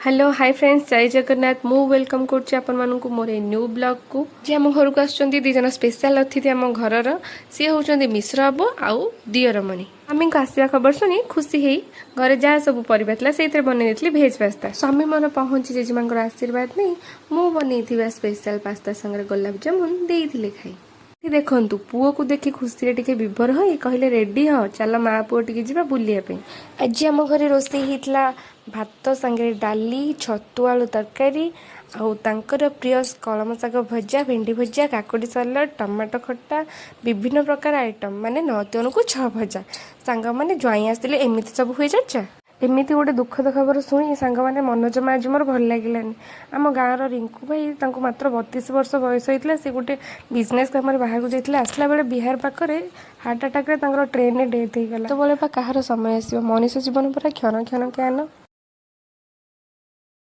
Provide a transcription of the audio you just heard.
Hello, high friends, ଜୟ ଜଗନ୍ନାଥ। ମୁଁ welcome କରୁଛି ଆପଣମାନଙ୍କୁ ମୋର ଏଇ ନ୍ୟୁ ବ୍ଲଗ୍କୁ। ଆଜି ଆମ ଘରକୁ ଆସୁଛନ୍ତି ଦୁଇ ଜଣ ସ୍ପେଶାଲ ଅତିଥି ଆମ ଘରର। ସିଏ ହେଉଛନ୍ତି ମିଶ୍ର ବାବୁ ଆଉ ଦିଅରମଣି। ସ୍ୱାମୀଙ୍କ ଆସିବା ଖବର ଶୁଣି ଖୁସି ହେଇ ଘରେ ଯାହା ସବୁ ପରିବା ଥିଲା, ସେଇଥିରେ ବନେଇ ଦେଇଥିଲି ଭେଜ୍ ପାସ୍ତା। ସ୍ୱାମୀ ମୋର ପହଞ୍ଚି ଜେଜେମାଙ୍କର ଆଶୀର୍ବାଦ ନେଇ ମୁଁ ବନେଇଥିବା ସ୍ପେଶାଲ ପାସ୍ତା ସାଙ୍ଗରେ ଗୋଲାପଜାମୁନ ଦେଇଥିଲେ ଖାଇ। ଦେଖନ୍ତୁ, ପୁଅକୁ ଦେଖି ଖୁସିରେ ଟିକେ ବିଭୋର ହୋଇ କହିଲେ, "ରେଡି ହଁ, ଚାଲ ମା ପୁଅ ଟିକେ ଯିବା ବୁଲିବା ପାଇଁ।" ଆଜି ଆମ ଘରେ ରୋଷେଇ ହେଇଥିଲା ଭାତ ସାଙ୍ଗରେ ଡାଲି, ଛତୁ ଆଳୁ ତରକାରୀ ଆଉ ତାଙ୍କର ପ୍ରିୟ କଳମ ଶାଗ ଭଜା, ଭେଣ୍ଡି ଭଜା, କାକୁଡ଼ି ସାଲାଡ଼, ଟମାଟୋ ଖଟା, ବିଭିନ୍ନ ପ୍ରକାର ଆଇଟମ୍, ମାନେ ନଅ ତିଅଣକୁ ଛଅ ଭଜା। ସାଙ୍ଗମାନେ, ଜ୍ୱାଇଁ ଆସିଲେ ଏମିତି ସବୁ ହୁଏ ଚର୍ଚ୍ଚା। ଏମିତି ଗୋଟେ ଦୁଃଖଦ ଖବର ଶୁଣି ସାଙ୍ଗମାନେ, ମନ ଜମା ଆଜି ମୋର ଭଲ ଲାଗିଲାନି। ଆମ ଗାଁର ରିଙ୍କୁ ଭାଇ, ତାଙ୍କୁ ମାତ୍ର 32 ବର୍ଷ ବୟସ ହେଇଥିଲା। ସେ ଗୋଟେ ବିଜନେସ୍ କାମରେ ବାହାରକୁ ଯାଇଥିଲେ। ଆସିଲା ବେଳେ ବିହାର ପାଖରେ ହାର୍ଟ ଆଟାକ୍ରେ ତାଙ୍କର ଟ୍ରେନରେ ଡେଥ୍ ହେଇଗଲା। ସେତେବେଳେ ବା କାହାର ସମୟ ଆସିବ? ମଣିଷ ଜୀବନ ପରା କ୍ଷଣ କ୍ଷଣ ଜ୍ଞାନ।